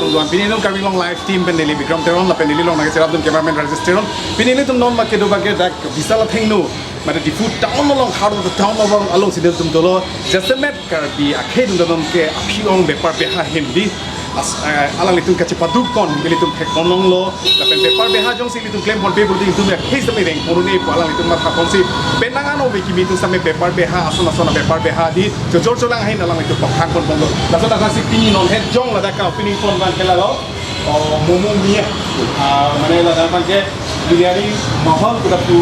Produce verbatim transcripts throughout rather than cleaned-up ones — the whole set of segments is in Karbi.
Duan pini nelitum Karbi Anglong Live Team pen neli Bikram Teron lapen neli along nangkacharap dun cameraman Rajesh Teron. Pini nelitum non make do bage dak Vishal athengno, mate Diphu town along, heart of the town along, alongsi nelitum dolo. Jasemet Karbi akhei atum donon ke aphi-ong bepar beha ahin di. As, eh, alanglitum kachepaduk pon, nelitum thekponlonglo. Lapen bepar beha jongsi nelitum klem ponpe pulote itum akhei sitame veng pon un-e pu alanglitum matha ponsi, penang an ove kimi atum sitame bepar beha, ason ason bepar beha di jojor cholang ahin alanglitum paphak ponponlo. Laso tangka si pini non het jong ladak ka opening pon abang ke lalo, oh, Momo Mia. Ah, mane ladak abang ke Biryani Mahal pu ta pu,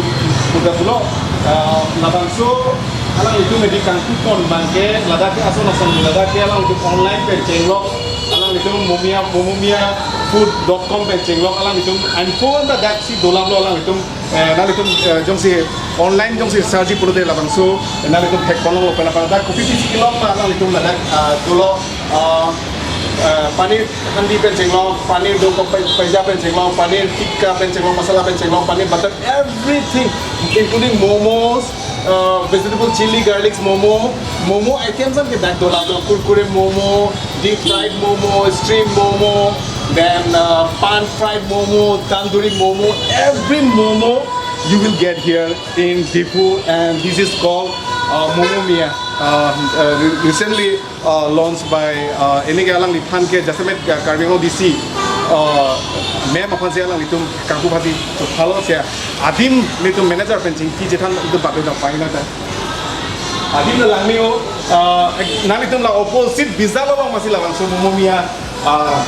pu ta pulo. Ah, labangso alanglitum edi kangtu pon abang ke ladak ke ason ason ladak ke alanglitum online pen chenglok, alanglitum Momia, Momo Mia food dot com pen chenglok, alanglitum info anta daksi dolamlo alanglitum, eh, nanglitum, eh, jongsi online jongsi search pulote labangso, eh, nanglitum thekponlonglo pen apa dak kopi pisi kelong ma alanglitum ladak, ah, dolo, ah, ah, paneer handi pen chenglok, paneer do ko pai-, paija pen chenglok, paneer tikka pen chenglok, masala pen chenglok, paneer butter, everything, including momos, uh, vegetable chili garlic momo, momo items an ke dak dola do, kurkure momo, deep fried momo, steam momo, then, uh, pan fried momo, tandoori momo, every momo you will get here in Diphu, and this is called, uh, Momo Mia. Uh, uh, re-, recently, uh, launched by, uh, enike alangliphan ke Jasemet, uh, Karbi Anglong D C, uh, ma'am aphansi alanglitum kangpu aphansi chophalo si adim nelitum manager pen chingki chethan itum badu dam pai nang ta. Adim la langme-o, uh, nanglitum la opposite Vishal along masi labangso Momo Mia, uh,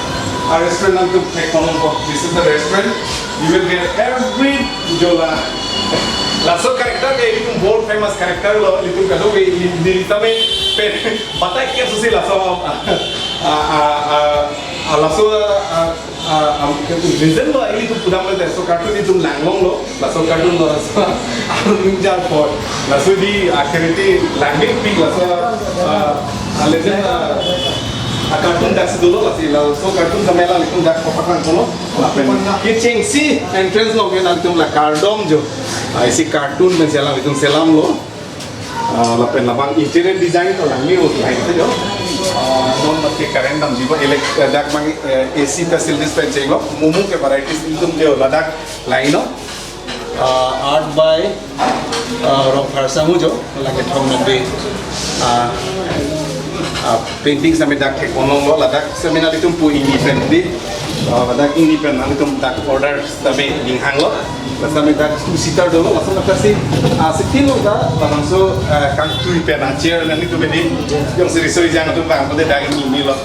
a restaurant nangtum thekponlongpo. This is the restaurant. You will get every jola. Laso character ke itum world famous character lo, itum kado ke ini tame pen batai ke susi laso, ah, ah, ah, ah, laso, ah, ah, ah, reason lo itum pudam lo laso cartoon itum langlonglo, laso cartoon lo laso arun ningjar apot. Laso di akhirity langding pi laso, ah, ah, legend, ah, ah, cartoon daksi dolo lasi laso cartoon kami alanglitum dak kopak lang kono. Lapen kechengsi entrance lo ke nangtum la kardom jo. Ah, isi cartoon pen selam itum selamlo. Ah, lapen labang interior design to langme-o lain ta jo. Ah, non mate current damji ba elek, eh, dak mang, eh, A C facilities pen chenglok, momo ke varieties itum jo ladak laino. Ah, art by, ah, Rongphar Sangho jo, lake thong nokbe, ah, ah, painting sitame dak thekponlonglo, ladak sitame nanglitum pu ingni pen di, ah, ladak ingni pen nanglitum dak order sitame ninghanglo. Laso sitame dak two seater dolo, laso dak si, ah, sitting lo ta, labangso, ah, kangtui pen a chair nanglitum edi, jongsi riso ejang atum abang pute dak ingni lo.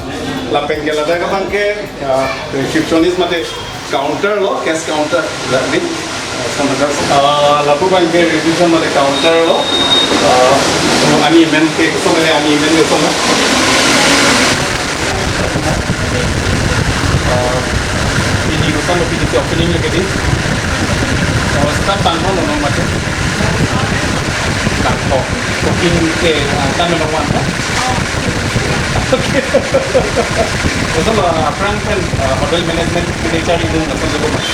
Lapen ke ladak abang ke, ah, receptionist mate counter lo, cash counter, dak di. Ah, lapu abang ke reception mate counter lo. Ah, ani men ke kosonlo, ani men ke kosonlo. Ah, pini kosonlo, pini si opening lagi di. Ah, staff abang non non mate. Bangkok. Cooking ke, ah, kami nomor one, no? Okay. Kosonlo, ah, aphrang pen, ah, hotel management ke cari dun, kosonlo, mas?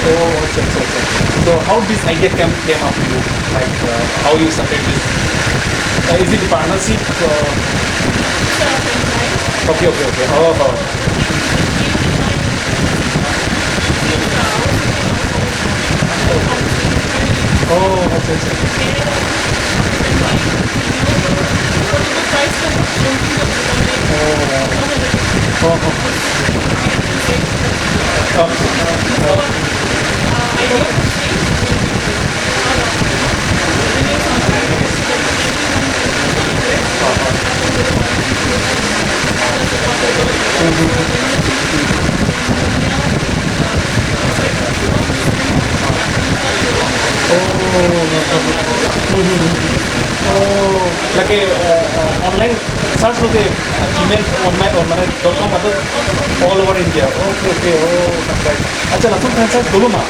Oh, okay, okay, okay. So how this idea came, came up to you? Like, uh, how you started this? Uh, is it a partnership? Uh, okay, okay, okay. Oh, oh. Oh, okay, okay. Oh, oh, oh. Oh, lake, uh, uh, online search lote, uh, Gmail, online, online dot com atau all over India. Okay, okay. Oh, that's right. Acha, langsung franchise dolo ma?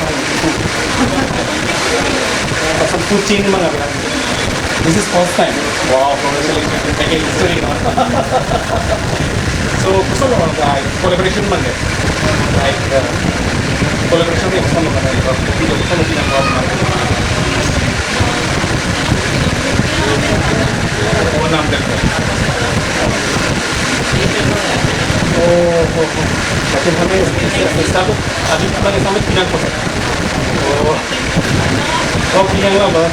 Langsung kucing ma? This is first time. Wow, congratulations. Making history, no? So, kosonlo, uh, collaboration abang ke? Like, uh, collaboration ke kosonlo, uh, video kosonlo, video kosonlo. Oh, nam dek. Lapen kami start, adi kami sampai pinang kota. Oh, oh, pinang lama.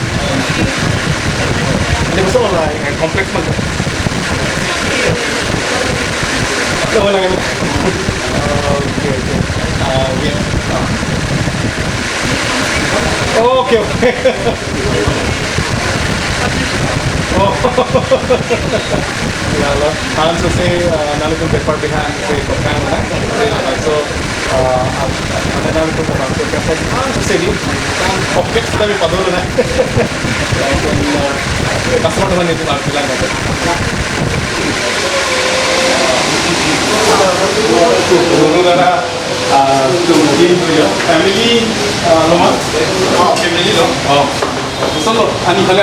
Ini betul lah, yang kompleks mana? Oke, oke. Ah, ya. Oke, oke. Oh. Ya, lo. Langsung si, ah, nanglitum bepar bihan si pekan, na? Si langsung, ah, ah, ada nanglitum bepar bihan si di. Oke, kita mi padolo, na? Langsung, ah, customer teman itu bilang, na? Dulu, na? Ah, tum, di, ya. Family, ah, lo ma? Ah, family lo. Oh. Koson lo, ani kali,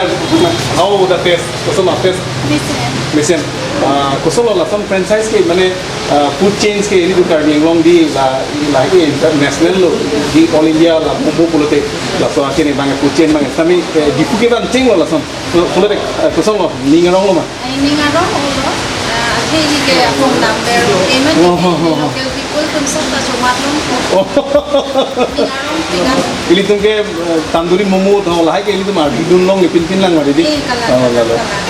how the taste? Koson lo taste? Mesen. Mesen. Ah, koson lo lason franchise ke, mane, ah, food chains ke, ili tu Karbi Anglong di la, la ke international lo, di all India la, momo pulote, lason akhirnya bang food chain bang, kami, eh, Diphu ke bang cheng lo lason. Pulo, pulote, eh, koson lo, ning arong lo ma? Ai, ning arong lo, ah, athe ili ke phone number, payment, oh, oh, oh, oh, local people atum sab ta chomat long. Oh. Ning arong, ning arong. Ilitum ke, eh, tandoori momo, to lahai ke ilitum ardi dun long, pinpin lang ma, di? Eh, kalang, oh, kalang, kalang, kalang.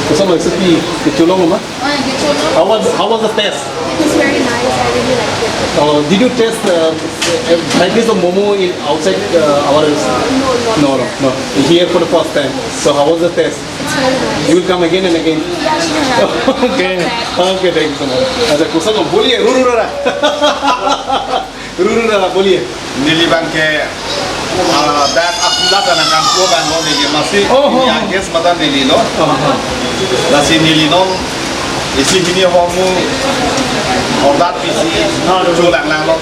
Koson lo, isi pi, kecholong ma? Oh, ya, kecholong. How was, how was the taste? It was very nice. I really liked it. Oh, did you taste, uh, uh, varieties of momo in outside, uh, our... No, no, no. No, no, no. Here for the first time. So how was the taste? It's very nice. You will come again and again? Yeah, sure. Okay. Okay, thank you so much. Acha, koson lo, boliye, Ruru Rara. Ruru Rara, boliye. Neli bang ke, ah, dak akula ta nangkangpo bang lo neli masi, oh, ini oh, oh, ages mata neli lo. Oh, oh. Lasi neli non, isi hini ho mo, order pisi, cholang lang lo.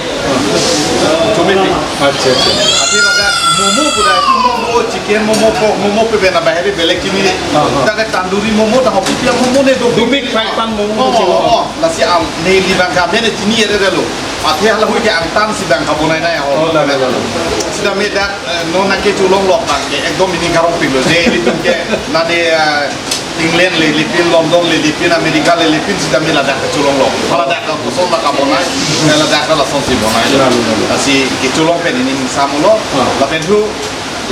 Chomiti. Acha, acha. Athe ladak momo pura, itu momo, chicken momo, pork momo, pe bena bahari belek chini. Ah, ah. Dak tandoori momo, dak hopi pia momo ne do. Do big fried pan momo. Oh, chelo. Oh, oh. Lasi am, neli bang ke, mene chini ere lo. Athe hala hui ke angtan si bang ke bonai nai ho. Oh, la, la, la, la. Sita me dak, eh, non nangkecholong lok bang ke, ekdom ini karong pilo. Je, ilitum ke, nane, eh, England le, lipin London le, lipin America le, lipin sita me ladak kecholong lo. Hala dak koson la kabonai, eh, ladak lason si bonai. Lalu, lalu. Lasi kecholong pen ini samulo, ah, lapen thu,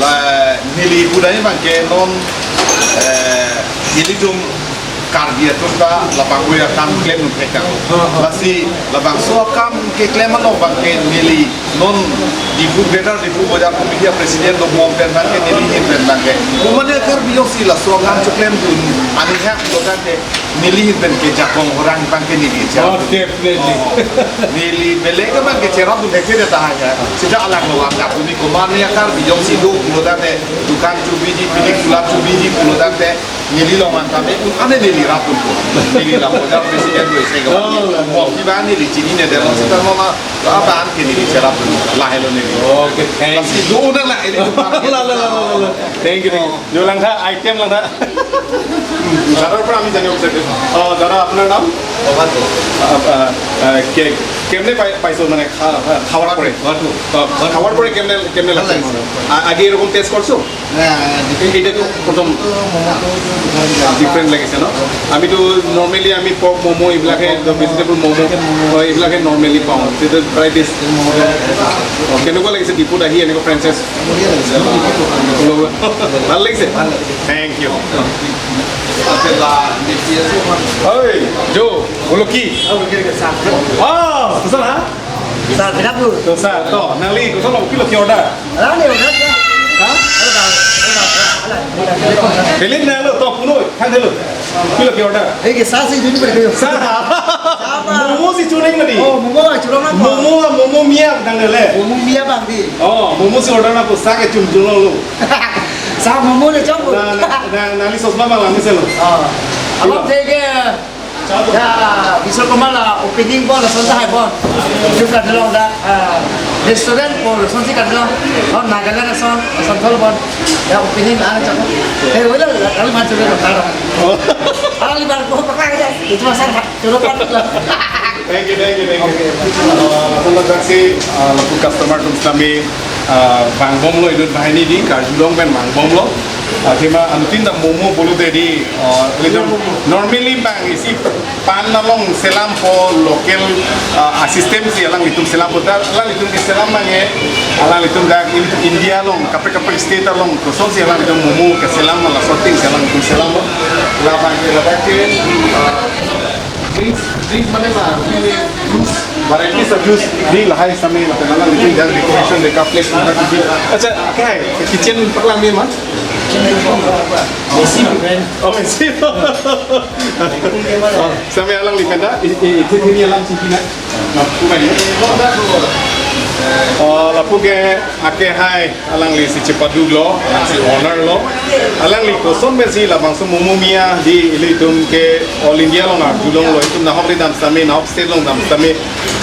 la neli pudai bang ke non, eh, ilitum Karbi atum ta labang hui akam klem nung pekang. Ah, ah. Lasi labangso akam keklem along bang ke neli non Diphu Greater Diphu Bazar Committee a President do mom pen bang ke neli hin pen bang ke. Kumane Karbi jongsi laso akam choklem dun ani hak lo kan ke neli hin pen ke jakong orang bang ke neli ja. Oh, definitely. Oh. Neli belek ke bang ke cherap dun hekte de tahai ya. Sejak alang lo bang ke kumi kumane Karbi jongsi do lo kan de dukan chubiji, pini kula chubiji lo kan de neli long bang kami un ane neli rap dun. Neli la bazar President do isi ke. Oh, la. Mo ki bang neli chinine de lo sita mo ma Apa an ke neli cherap lahelo neli. Okay, thank you. Lasi do na la, ini tuh parkir. La, la, la, la, la, la. Thank you, thank you. Jo langtha, item langtha. দাদাৰ পৰা আমি জানিব বিচাৰিছো। অ, দাদা, আপোনাৰ নাম? প্ৰভাত বড়ো। আ, আ, আ, কে-, কেমনে পাই-, পাইছো মানে খা-, খা-, খাৱাৰ পৰে? ঘৰটো। অ, খাৱাৰ পৰে কেমনে, কেমনে লাগিছে? ভাল লাগিছে। আ-, আগে এরকম টেষ্ট কৰিছো? না, এ-, এটা তো প্রথম তো মোমো তো ডিফারেন্ট লাগে। ডিফারেন্ট লাগিছে ন? আমিতো নৰ্মেলি আমি পৰ্ক ম'ম' এইবিলাকে, ভেজিটেবল ম'ম', ভেজিটেবল ম'ম'। হয়, এইবিলাকে নৰ্মেলি পাওঁ। এইটো প্ৰায় বেষ্ট। মোমো তো অ, কেনেকুৱা লাগিছে ডিপুত আহি এনেকুৱা ফ্ৰেঞ্চাইজ? বঢ়িয়া লাগিছে। ভাল লাগিছে? ভাল লাগিছে। Thank you. ঐ, জো, বোলো কি? অ, কুশল, হা? Sa, tidak dulu. To, sa, to, nangli, koson lo, pilo ke-order? Ala ni, order ya. Ha? Ada, ada, ada, ada. Helin na lo, to, puno, kan hello. Pilo ke-order? Eh, ke sa si juni pada kayo. Sa. Apa? Momo si chuning mani. Oh, momo, chuning apa? Momo, momo mia bang le. Momo mia bang di. Oh, momo si order na po sa ke chum chum lo. Sa momo le chum. Na, na, na, nangli sosma bang lang se lo. Ah. Abang theke Ya, Vishal Kumar la opening bon, lason ta hai bon. Ju kadolong dak, ah, restaurant bon, lason si kadolong. Oh, Nagaland ason, lason thol bon. Ya, opening la chak. Eh, wala, kali macam ni tar. Ala libar ko pakai aja. Itu masa choro kan. Thank you, thank you, thank you. Okay. Uh, lason dak si, uh, lapu customer atum sitame, uh, vangbomlo, idut banghini di, karjulong pen vangbomlo. Athema antin ta momo pulote di, uh, ilitum normally bang isi pan along selampo local, uh, a system si alanglitum selampo ta, alanglitum keselam abangke, alanglitum dak ilitum India along kaprek kaprek state along kosonsi alanglitum momo keselam, la sorting si alanglitum selampo. Labang ke, labang ke, uh, drinks, drinks mane la, juice, varieties of juice, di lahai sitame la, alanglitum dak decoration de kaplek na di. Acha, kai, kitchen paklang me ma? Messi brand. Oh, Messi. Oh, sitame alangli pen ta, i, i, i, ini alam sih na. Nah, bukan ya. Oh, lapu ke ake hai, alangli si chepaduklo, alangli si owner lo. Alangli koson pensi labangso momo mia di ilitum ke All India along arjulonglo, itum nahok le dam sitame, nahok state along dam sitame,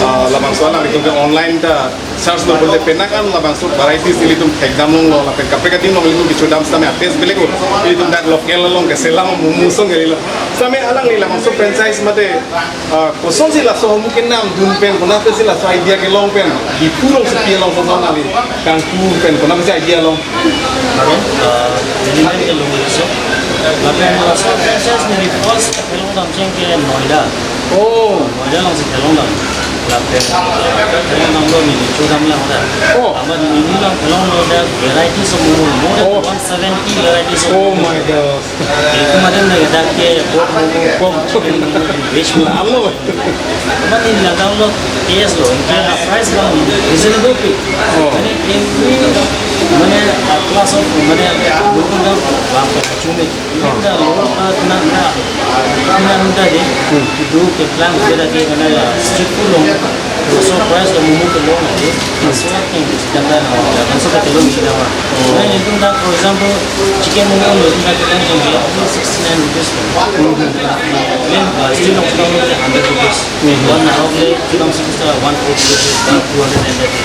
ah, labangso alanglitum ke online ta search lo pulote penang an labangso varieties ilitum thekdam longlo, lapen kaprek adim along ilitum kechodam sitame a taste beleg o. Ilitum dak local along keselam momo song kalilo. Sitame alangli labangso franchise mate, ah, kosonsi laso ahormu kenamdun pen, konatsi laso idea kelong pen, Diphu alongsi pi along kosonsi kangku pen, konatsi idea long? Karon, ah, neli pen kelong iso. Lapen laso franchise neli first kelongdam cheng ke Noida. Oh. Noida alongsi kelongdam. Lapen kelongdamlo neli chodam lang ta. Oh. Amat neli along kelonglo dak varieties of momo, more than Oh. one seventy varieties of Oh momo. My God. Itu madam na dak ke pork momo, Pork. Chicken momo, veg momo. Lalo. Amat neli langdamlo, taste lo, anke a price abang reasonable pe. Oh. Mane every, mane a class of, mane momo dam bang pe chumi. Oh. Kita lo, ah, kena, kena, kena minta deh. Hmm. Itu ke plan kita ke kena street food lo. So price lo momo kelong aja. So I think it's better now. So kita kelong kita mah. Oh. Nah, itu dah, for example, chicken momo lo, itu dah kita yang sixty-nine rupees. Hmm. Then, uh, still long term hundred rupees. Hmm. One hour le, two thousand six, uh, one forty rupees, one two hundred and thirty.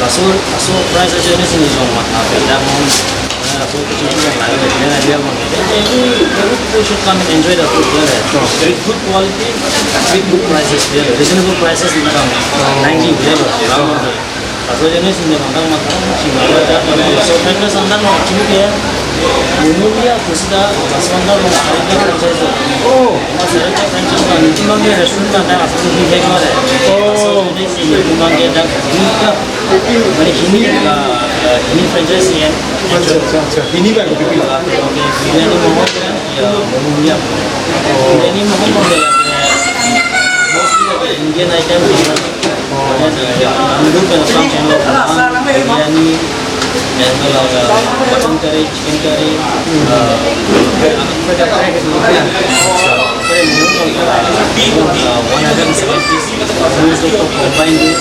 Laso, laso price aja ini sini long mah. Nah, beda mau. Laso itu cuma yang lain, lain aja mau. Every, every people should come and enjoy the food here. Oh. Very good quality, very good prices here. Reasonable prices in the town. Oh. Ninety here, around. Laso jenis ini memang makan cuma ada. So, mereka santan mau cuma ya. Umumnya, khususnya, laso santan mau ada franchise. Oh. Mas ada franchise kan, itu memang dia restaurant ada, laso itu dia kemarin. Oh. Laso jenis ini memang dia ada buka. Mane hini, ah, ah, hini franchise ni ya. Acha, acha, acha. Hini ba kopi pila? Ah, okay, biryani mohon kan, ya, mohon ya. Oh. Biryani mohon mohon ya. Mostly Indian item. Oh. Mane, ya, nandun kan, biryani, then, ah, mutton curry, chicken curry, ah, one hundred seventy. Most of the combined.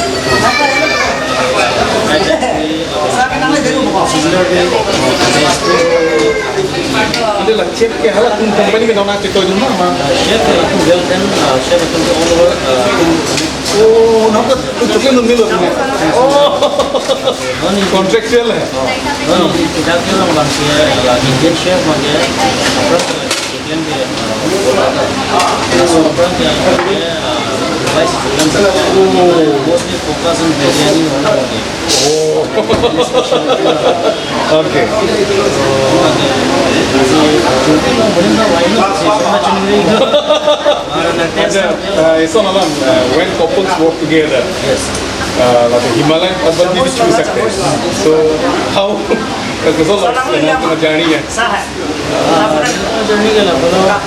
Adalah chef ke hala tum company ke nona chito juma ma. Chef ke itu well done, uh, chef itu all over, uh, Oh, nonton itu kan nilo. Oh. Contractual ya? Kita ke orang bangsa Indian chef mah ya. Yang dia, uh, so, orang yang dia, uh, rice, mostly focus on biryani only. Oh. Okay. Acha, uh, ison alam, uh, when couples work together, Yes. uh, like Himalayan husband is choose success. So how, uh, so like, uh, journey ya? Journey ke lah, kalau, uh,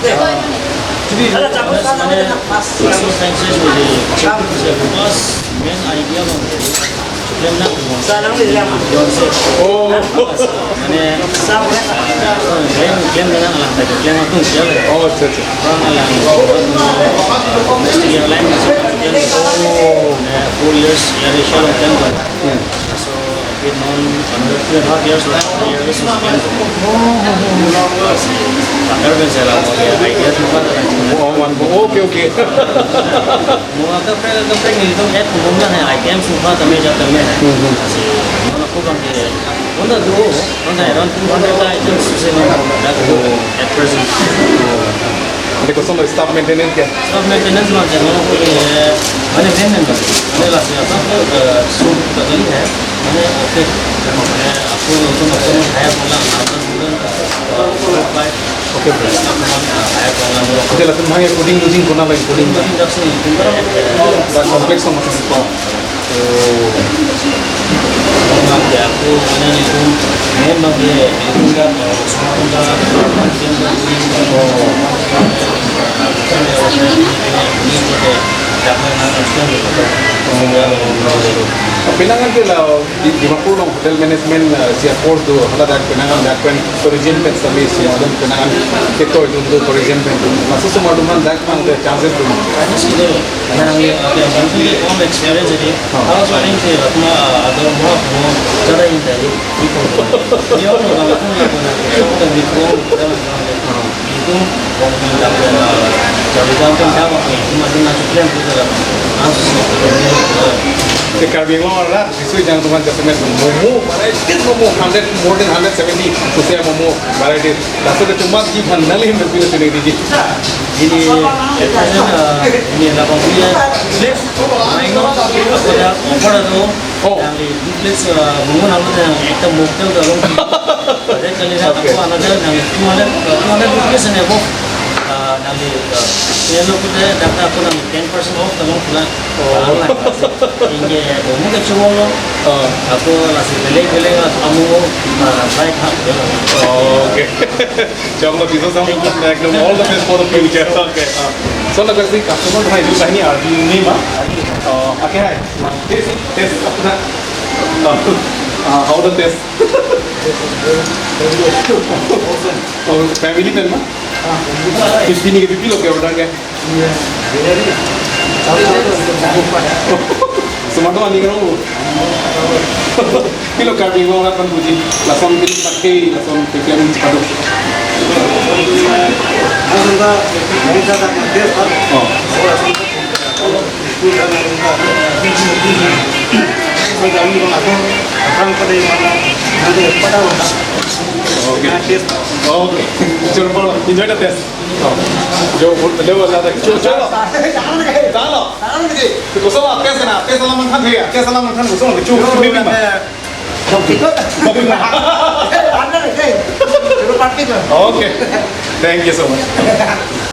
to be very honest, mane, laso franchise mane, first main idea mane, claim na, Oh. mane, claim, claim na lang, claim atum siya. Oh, acha, acha. Orang lang, dia lain, Oh. eh, four years, ya, dia siya lang claim. Hmm. So, With non, another two and a half years left, three years is going to go. Partner pen sela mo ya, idea tu pa ta. Oh, one, okay, okay. Mo ka pre, ka pre ni tu add mo lang hai, items tu pa ta me ja ta me hai. Hmm, hmm. Si, mo na ko bang ke, mo na do, mo na around two hundred ka items tu se mo na do at present. Ante kosonlo staff maintenance ke? Staff maintenance mane mo, eh, mane main member. Mane la siya, eh, so, ta gali hai. Oke. Oke, oke. Oke, latum bang coding losing konat lagi coding. Complex sama. Penangan ke la di, di Dimapur along hotel management, eh, isi a course do, hala dak penangan dak pen tourism pen sami isi a penangan ketoidun do tourism pen. Laso osomar atum aphan dak mang de chances do. Yang yang yang kami experience ini, kalau soal ini sih, cuma ada mau mau cara yang dari itu. Dia orang nggak punya punya, kita di pulau, kita nggak punya. Itu orang yang dari dalam kan, cuma dengan sekian kita langsung. Ke Karbi Anglong rat, bisu jang teman jasemet momo, variety momo, hundred, more than hundred seventy, susah momo, variety. Laso kecuma ji vandali yang terpilih sini di. Ini, eh, ini lapang dia, lift, main, apa ya, apa itu? Oh. Yang di duplex, eh, bangun apa yang kita motel dalam. Ada kali dah, okay. Apa another yang two hundred, two hundred rupees and above. Eh, yang di, eh, ini lo kita data apa yang ten percent off dalam pula. Oh. Ingke, oh, mungkin cuma lo. Oh. Aku lasi belek-belek lah, kamu, ah, baik, ha. Oh, okay. Chalo, bisu sama, ekdom all the best for the future. Okay. Ah. So, lagsi customer hai, ini arju ni ma. Ah, okay, hai. Taste, taste, apna. Ah, how the taste? Oh, family member? Fifty ni ke fifty lo ke order ke? Iya. Jadi, satu-satu untuk buka. Semua tu ani kerong. Pilo Karbi Anglong rat aphan puji. Lason pin pakai, lason pin padu. Lason ta, ini ta tak ada, Pak. Oh. Lason ta. Itu kan ada. Saya kami orang apa? Orang pada mana? Nanti pada orang. Okay. Nah, taste. Okay. Chalo, enjoy the taste. Jo, jo, jo, jo, jo. Taste, taste. Taste. Taste alam kan, taste alam kan, taste alam kan, taste alam kan. Okay. Thank you so much.